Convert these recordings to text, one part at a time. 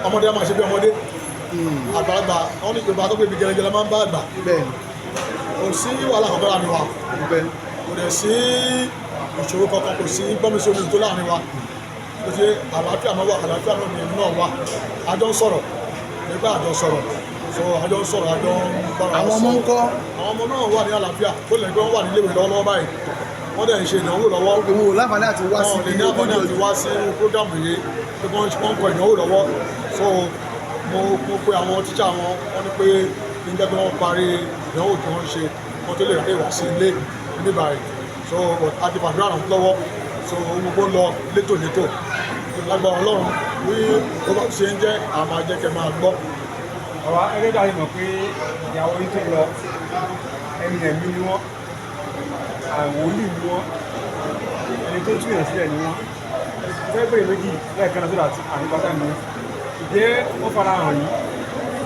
Ọmọdé á máa ṣe bí ọmọdé, àgbàlagbà wọn ní Yorùbá tó pé ibi gẹlẹgẹlẹ máa ń bá àgbà. Kò sí wàhálà kankan láàrin wa. Kò dẹ̀ sí ìṣòro kankan, kò sí gbọ́nmisí omi tó láàrin wa. Kò sí, àlàáfíà máa wà, àlàáfíà náà ní ẹnu náà wà. Àjọ ń sọ̀rọ̀ nígbà àjọ sọ̀rọ̀, so àjọ ń sọ̀rọ̀, àjọ ń bára wa Àwọn ọmọ ń sọ̀rọ̀. kọ́? Àwọn ọmọ náà wà ní àlàáfíà, tó lè gbé wọn wà níléèwé lọ́wọ́lọ́wọ́ báyìí, wọ́n dẹ̀ ń ṣe ìdánwò lọ́wọ́. Òun ò láǹfààní àti wá sí Wọn ò lè ní àǹfààní àti wá sí irú program yìí pé wọ́n ń kọ ìdánwò lọ́wọ́. So mo pe àwọn tíṣà wọn, wọ́n ní pé kí n jẹ́ pé wọ́n parí ìdánwò tí wọ́n ń ṣe, wọ́n tó lè ráyè wá sí ilé níbí báyìí. So but a ti fàdúrà ràn wọ́n lọ́wọ́, so ohun gbogbo ń lọ létòlétò. Lágbára Ọlọ́run, bí ó bá ṣe ń jẹ́, àá máa jẹ́ kẹ́ máa gbọ́. Bàbá, ẹgbẹ́ bá ti mọ̀ pé ìyàwó yín tó lọ, ẹni ẹ̀mí ni wọ́n, àwòlíì ni wọ́n, ẹni tó túyàn sílẹ̀ ni wọ́n. Fẹ́ bèrè méjì lẹ́ẹ̀kan náà sódà àníbátà mi. Ìjẹ́ wọ́n fara hàn yín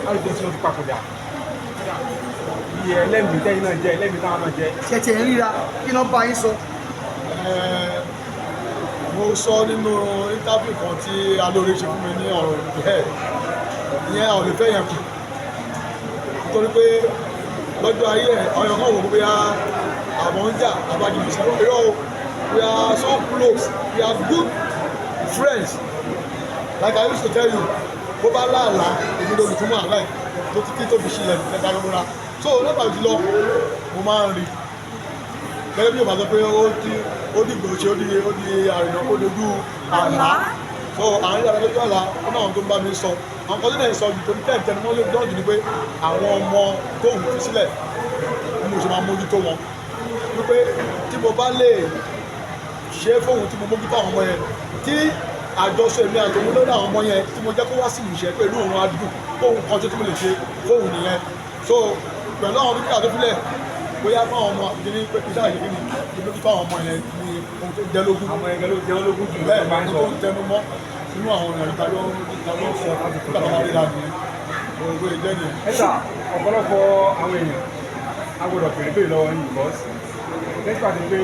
láti tó tí wọ́n ti papòdà, bí ẹlẹ́mìí tẹ́yìn náà jẹ́ ẹlẹ́mìí táwọn náà jẹ́? Ṣe tiẹ̀ ń ríra? Kí ló bá yín sọ? Mo sọ nínú interview kan tí alóore ṣe fún mi ní ọ̀rọ̀ ẹ̀ ìyẹn, àwọn olùfẹ́ yẹn kù, nítorí pé lọ́jọ́ ayé ẹ̀, ọyàn kan wò ó bóyá àwọn ń jà àbájú ìṣẹ́ irọ́ o. We are so close, we are good friends. Like I used to tell you, bó bá láàlá, èmi ló lùtúmọ̀ àlá ẹ̀ tó títí tó fi ṣílẹ̀ lẹ́ka lóra. So lọ́pàá jùlọ, mo máa ń rí gẹ́gẹ́ bí o bá sọ pé ó di, ó dìgbò ṣe, ó di àrìnà kó dojú àlá. So àárín àlá lójú àlá, ó náà tó ń bá mi sọ àwọn kan tó dẹ̀ ń sọ jù, tó ní tẹ̀ tẹnu mọ́ lójú jù ni pé àwọn ọmọ tóun fi sílẹ̀ bí mo ṣe máa mójútó wọn, wípé tí mo bá lè ṣe é fóun, tí mo mójútó àwọn ọmọ yẹn, tí àjọṣe mi àtòun lórí àwọn ọmọ yẹn, tí mo jẹ́ kó wá sí ìṣẹ́ pẹ̀lú òun á dùn fóun kan tó tí mo lè ṣe fóun nìyẹn. So pẹ̀lú àwọn dúkìá tó filẹ̀, bóyá fún àwọn ọmọ àti ní pé kí sáà ṣe kí ni kí mójútó àwọn ọmọ yẹn ní ohun tó jẹ́ lógún. Àwọn ẹgbẹ́ ló jẹ́ ológun jù. Bẹ́ẹ̀ ló máa ń ni sọ. tó ń tẹnu mọ́ nínú àwọn èèyàn ìta ló ń sọ nígbà tó máa rí ra nìyẹn, gbogbo ìjẹ́ nìyẹn. Ẹ sà, ọ̀pọ̀lọpọ̀ àwọn èèyàn a gbọ́dọ̀ bèrè lọ́wọ́ yín because despite pé